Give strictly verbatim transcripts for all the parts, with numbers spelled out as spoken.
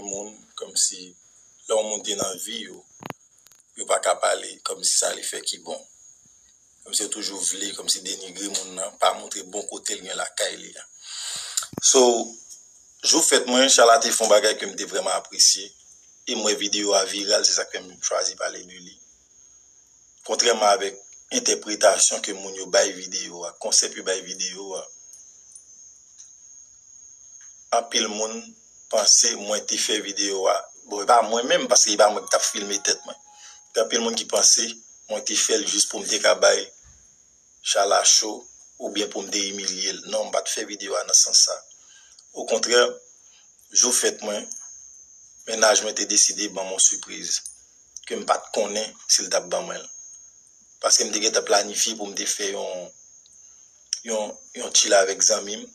moun, kòmsi lè yon moun te nan vi yo, yo pa ka pale kòmsi sa li fè ki bon. Kòmsi yo toujou vle, kòmsi denigre moun nan, pa montre bon kote l gen lakay li a. So, jou fèt mwen, Shala te fè yon bagay ke m te vrèman apresye. E m wè videyo a viral, se sa k fè m chwazi pale de li. Kontrèman avèk entèpretasyon ke moun yo bay videyo a, konsèp yo bay videyo a, anpil moun panse mwen te fè videyo a. Bon, e pa mwen menm, paske e pa mwen ki t ap filme tèt mwen. Gen anpil moun ki panse mwen te fè l jis pou m te ka bay Shala cho oubyen pou m te imilye l. Non, m pa t fè videyo a nan sans sa. Okontrè, jou fèt mwen, mennaj mwen te deside ban m yon sipriz ke m pa t konnen si l t ap ban mwen l. Paske m te gentan planifye pou m te fè yon, yon, yon chill avèk zanmi m.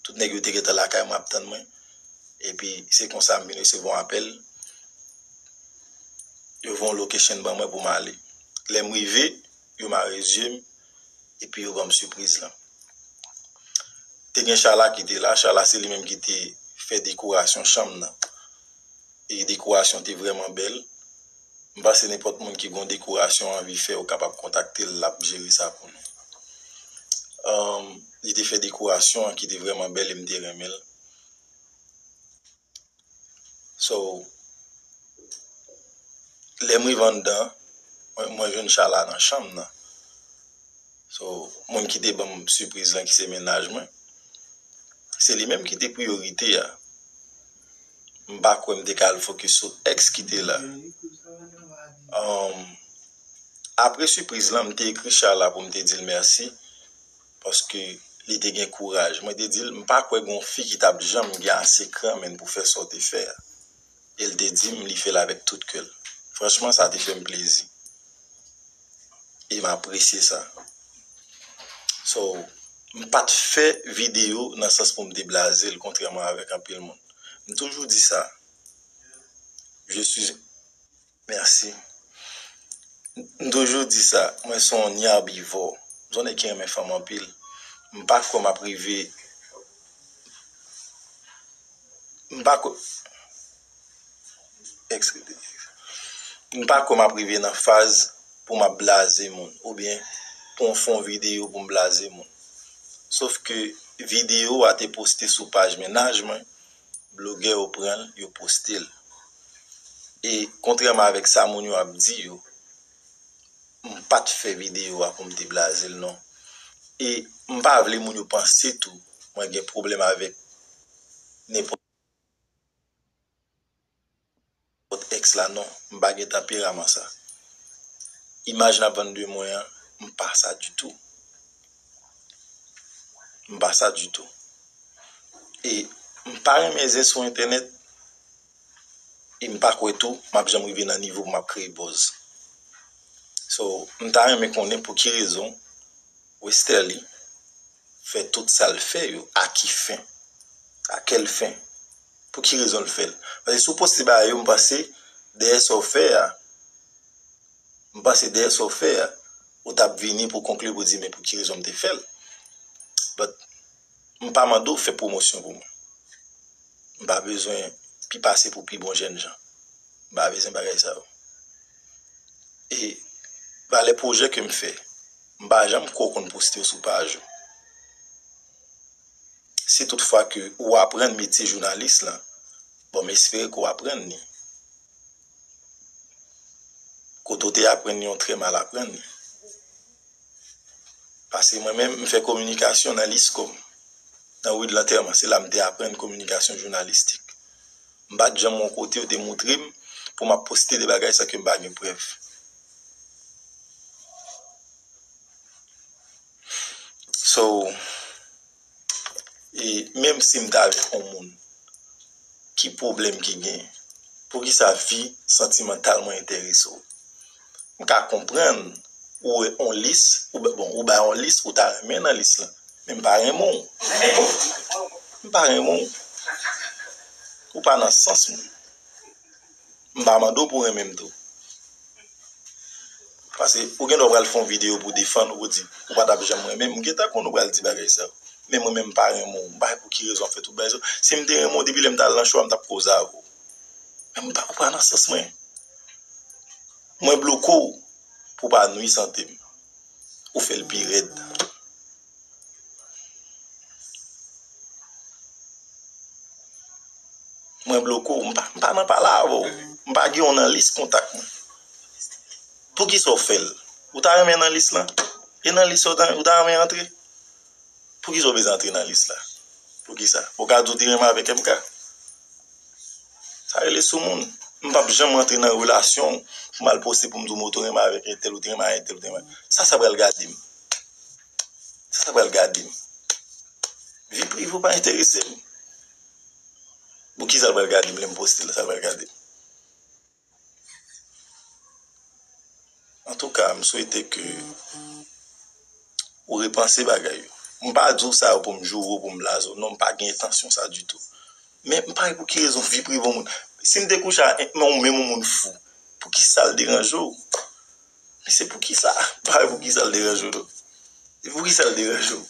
Tout nèg yo te gentan lakay mwen ap tann mwen. Epi se konsa m vin resevwa yon apèl. Yo voye yon location ban mwen pou m ale. Lè m rive, yo mare zye m, epi yo ban m sipriz lan. Te gen Shala ki te la, Shala se li menm ki te fè dekorasyon chanm nan. E dekorasyon te vrèman bèl. M panse nenpòt moun ki gon dekorasyon anvi fè, ou kapab kontakte l, l ap jere sa pou nou. Ahn, li te fè dekorasyon an ki te vrèman bèl e m te renmen l. So, lè m rive anndan, mwen, mwen jwenn Shala nan chanm nan. So, moun ki te ban m sipriz lan, ki se mennaj mwen, se li menm ki te priyorite a. M pa kwè m te ka al fokis sou ex ki te la. Um, apre sipriz lan, m te ekri Shala pou m te di l mèsi, paske li te gen kouraj. Mwen te di l, m pa kwè gen yon fi ki t ap janm gen ase kran, menn, pou fè sa w te fè a. E l te di m li fè l avèk tout kè l. Franchman, sa te fè m plezi. E m apresye sa. So, m pa t fè videyo nan sans pou m te blaze l, kontrèman avèk anpil moun. M toujou di sa. Je suis, mèsi. M toujou di sa, mwen se yon nèg èbivò. M se yon nèg ki renmen fanm anpil. M pa kwè m ap rive, m pa kwè, Ex-, m pa kwè m ap rive nan faz pou m ap blaze moun, oubyen pou m fè yon videyo pou m blaze moun. Sof ke videyo a te poste sou paj mennaj mwen, blogè yo pran l, yo poste l. E kontrèman avèk sa moun yo ap di yo, m pa t fè videyo a pou m te blaze l non. E m pa vle moun yo panse tou mwen gen pwoblèm avèk nenpòt ex la non. M pa gen tanperaman sa. Imaj n ap vann de mwen an, m pa sa ditou. M pa sa ditou. E m pa renmen zen sou entènèt. E m pa kwè tou m ap janm rive nan nivo pou m ap kreye buzz. So, m ta renmen konnen pou ki rezon Westerlie fè tout sa l fè yo, a ki fen? A kèl fen? Pou ki rezon l fè l? Paske si w poste bagay yo, m panse dèyè sa w fè a, m panse dèyè sa w fè a, ou t ap vini pou konkli pou di, men pou ki rezon m te fè l? But, m pa mande w fè pwomosyon pou mwen. M pa bezwen pi pase pou pi bon jènjan. M pa bezwen bagay sa yo. E valè pwojè ke m fè, m pa janm kwè w konn poste yo sou paj ou. Si toutfwa ke ou aprann metye jounalis lan, bon, m espere ke w aprann li. Kote w te aprann li, w trè mal aprann li. Paske mwen menm, m fè kominikasyon nan Liscom, nan ri de Lantèman. Se la m te aprann kominikasyon jounalistik. M pa t janm yon kote yo te moutre m pou m ap poste de bagay san ke m pa gen prèv. So, e menm si m t avèk yon moun, ki pwoblèm ki gen? Poukisa vi santimantal mwen enterese w? M ka konprann ou wè yon lis, ou, bon, ou bay yon lis, ou ta renmen nan lis lan. Men m pa renmen w. M pa renmen w. Ou pa nan sans mwen. M pa mande w pou w renmen m tou. Paske ou gen dwa pral fè yon videyo pou defann ou, pou di ou pa t ap janm renmen m. M gentan konn ou pral di bagay sa yo. Men mwen menm m pa renmen w. M pa wè pou ki rezon w fè tout bagay sa yo. Si m te renmen w, depi lè m t al nan cho a, m t ap koze avè w. M pa, ou pa nan sans mwen. Mwen bloke w pou w pa nwi sante m. Ou fè l pi rèd. Mwen bloke w, m pa, m pa nan pale avè w. M pa gen w nan lis kontak mwen. Poukisa w fè l? Ou ta renmen nan lis lan? E nan lis lan, ou ta, ou ta renmen antre? Poukisa w bezwen antre nan lis la? Poukisa? Ou ka di w te renmen avèk M K? Sa rele soumoun. M p ap janm rantre nan relasyon pou m al poste pou m di w, "Mwen, ou te renmen avèk entèl, ou te renmen avèk entèl, ou te renmen." Sa, sa pral gade m. Sa, sa pral gade m. Vi prive w pa enterese m. Poukisa l pral gade m lè m poste la, sa l pral gade m? Antouka, m swete ke ou repanse bagay yo. M pa di w sa yo pou m joure w, pou m blaze w. Non, m pa gen entansyon sa ditou. Men m pa wè pou ki rezon vi prive yon moun. Si m te kouche a, men ou menm yon moun fou, pou ki sa l deranje w? Men se pou ki sa? M pa wè pou ki sa l deranje w, non. E pou ki sa l deranje w?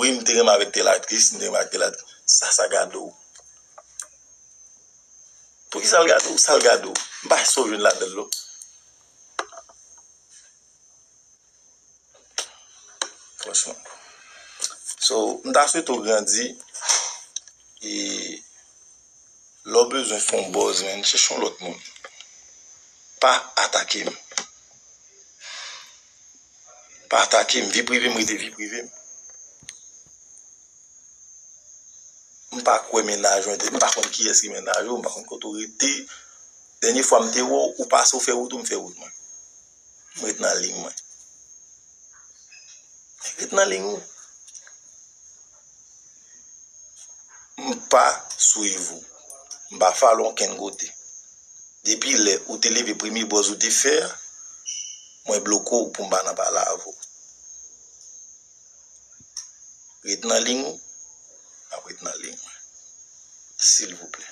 Wi, m te renmen avèk tèl aktris, m te renmen avèk tèl aktris. Sa, sa gade w. Pou ki sa l gade w? Sa l gade w? M pa wè sa w jwenn ladan l, non. Franchman. So, m ta swete w grandi. E lè w bezwen fè yon buzz, man, chèche yon lòt moun. Pa atake m. Pa atake m. Vi prive m rete vi prive m. M pa kwè mennaj ou, m pa konn kiyès ki mennaj ou, m pa konn kote w rete. Dènye fwa m te wè w, ou pase, ou fè wout ou, m fè wout mwen. M ret nan liy mwen. Ret nan liy ou. M pa swiv ou. M pa follow ankenn kote. Depi lè ou te leve premye buzz ou te fè a, mwen bloke w pou m pa nan pale avè w. Ret nan liy ou, m ap ret nan liy mwen. Silvouplè.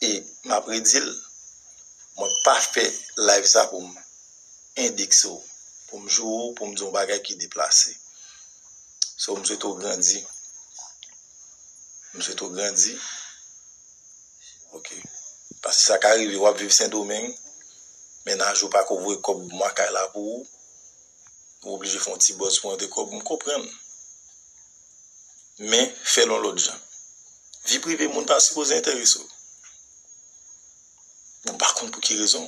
E m ap redi l, mwen pa fè live sa pou m endekse w, pou m joure w, pou m di w yon bagay ki deplase. So, m swete w grandi. M swete w grandi. Ok. Paske sa ka rive, w ap viv Sendomeng, mennaj ou pa ko voye kòb mwa kay la pou ou, ou oblije fè yon ti buzz pou rantre kòb, m konprann. Men, fè l yon lòt jan. Vi prive moun pa sipoze enterese w. Ou pa konn pou ki rezon.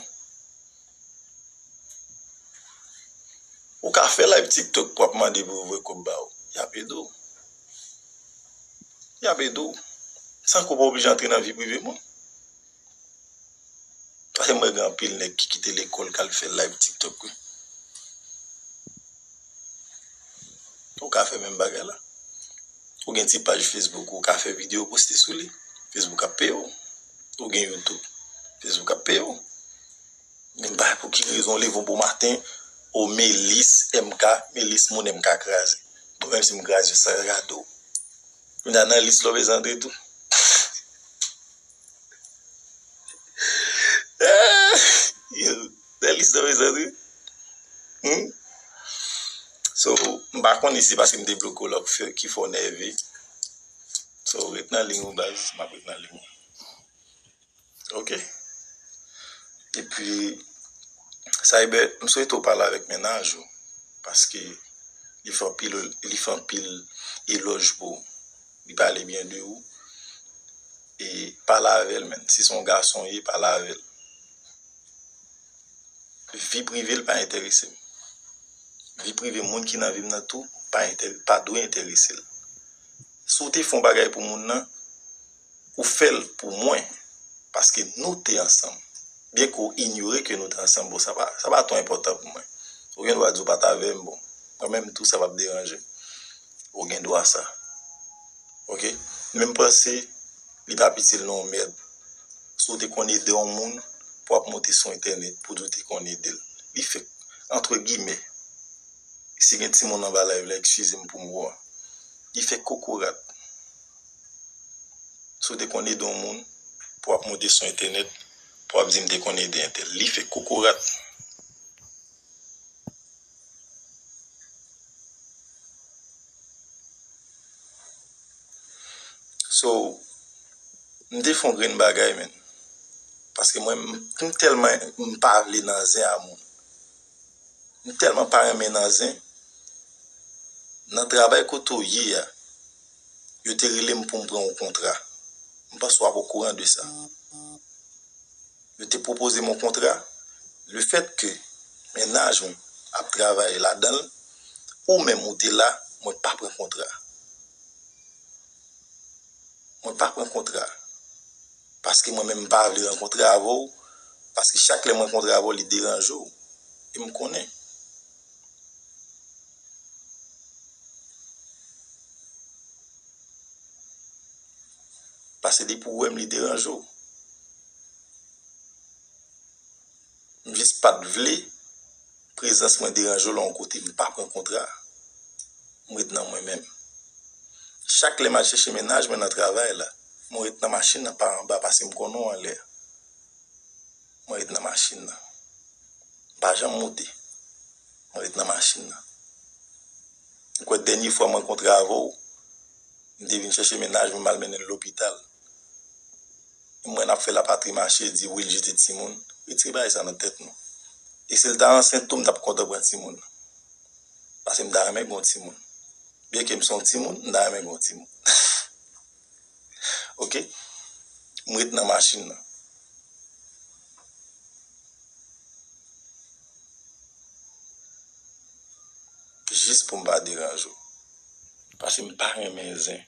Ou ka fè live TikTok pou w ap mande pou yo voye kòb ba ou. Y ap ede w. Y ap ede w. San ke w pa oblije antre nan vi prive moun. Paske mwen gen anpil nèg ki kite lekòl k al fè live TikTok, wi. Ou ka fè menm bagay la. Ou gen ti paj Facebook, ou ka fè videyo poste sou li. Facebook ap peye w. Ou gen YouTube. Facebook ap peye w. Men m pa wè pou ki rezon w leve yon bon maten, o Melis, M K, Melis moun M K kraze. Bon, menm si m kraze, sa gade w. Kounye a nan lis la w bezwen antre tou. Yo, nan lis la w bezwen antre. Hmm? So, m pa konnen si paske m te bloke w la ki fè, ki fè w nève. So, ret nan liy ou baz, m ap ret nan liy mwen. Ok. Epi, Cyber, m swete w pale avèk mennaj ou, paske li fè anpil, li fè anpil elòj pou ou. Li pale byen de ou. E pale avè l, menn. Si se yon gason w ye, pale avè l. Vi prive l pa enterese m. Vi prive moun ki nan vi m nan tou pa enterese, pa dwe enterese l. Si w te fè yon bagay pou moun nan, ou fè l pou mwen, paske nou te ansanm. Byenke w inyore ke nou te ansanm, bon, sa pa, sa pa twò enpòtan pou mwen. Ou gen dwa di w pa t avè m, bon, mwen menm tou sa p ap deranje m. Ou gen dwa sa. Ok? Men m panse li p ap itil nan yon mèd. Si w te konn ede yon moun pou w ap monte sou entènèt pou di w te konn ede l. Li fèk, antre gimè, si gen timoun anba live la, eskize m pou mo a. Li fèk kokorat. Si w te konn ede yon moun pou w ap monte sou entènèt, pou w ap di m te konn ede entèl. Li fèk kokorat. So, M te fè yon grenn bagay, menn. Paske mwen, m, m tèlman m pa vle nan zen a moun. M tèlman pa renmen nan zen. Nan travay kote w ye a, yo te rele m pou m pran yon kontra. M panse w ap okouran de sa. Yo te pwopoze m yon kontra. Lefètke mennaj mwen ap travay ladan l, ou menm ou te la, mwen pa pran kontra. Mwen pa pran kontra. Paske mwen menm m pa vle rankontre avè w. Paske chak lè mwen rankontre avè w, li deranje w. E m konnen. Paske depi w wè m, li deranje w. M jis pa t vle prezans mwen deranje w lè yon kote. M pa pran kontra. M ret nan mwen menm. Chak lè m al chèche mennaj mwen nan travay la, mwen ret nan machin nan pa anba paske m konnen w anlè. Mwen ret nan machin nan. M pa janm moute. Mwen ret nan machin nan. M kwè dènye fwa mwen rankontre avè w, m te vin chèche mennaj mwen, m al mennen l lopital. M wè n ap fè lapatri mache, di wi, l jete timoun. Retire bagay sa nan tèt nou. E si l ta ansent tou, m t ap kontan pran timoun nan. Paske m ta renmen gen yon timoun. Byenke m se yon timoun, m ta renmen gen yon timoun. Oke? M ret nan machin nan. Jis pou m pa deranje w. Paske m pa renmen zen.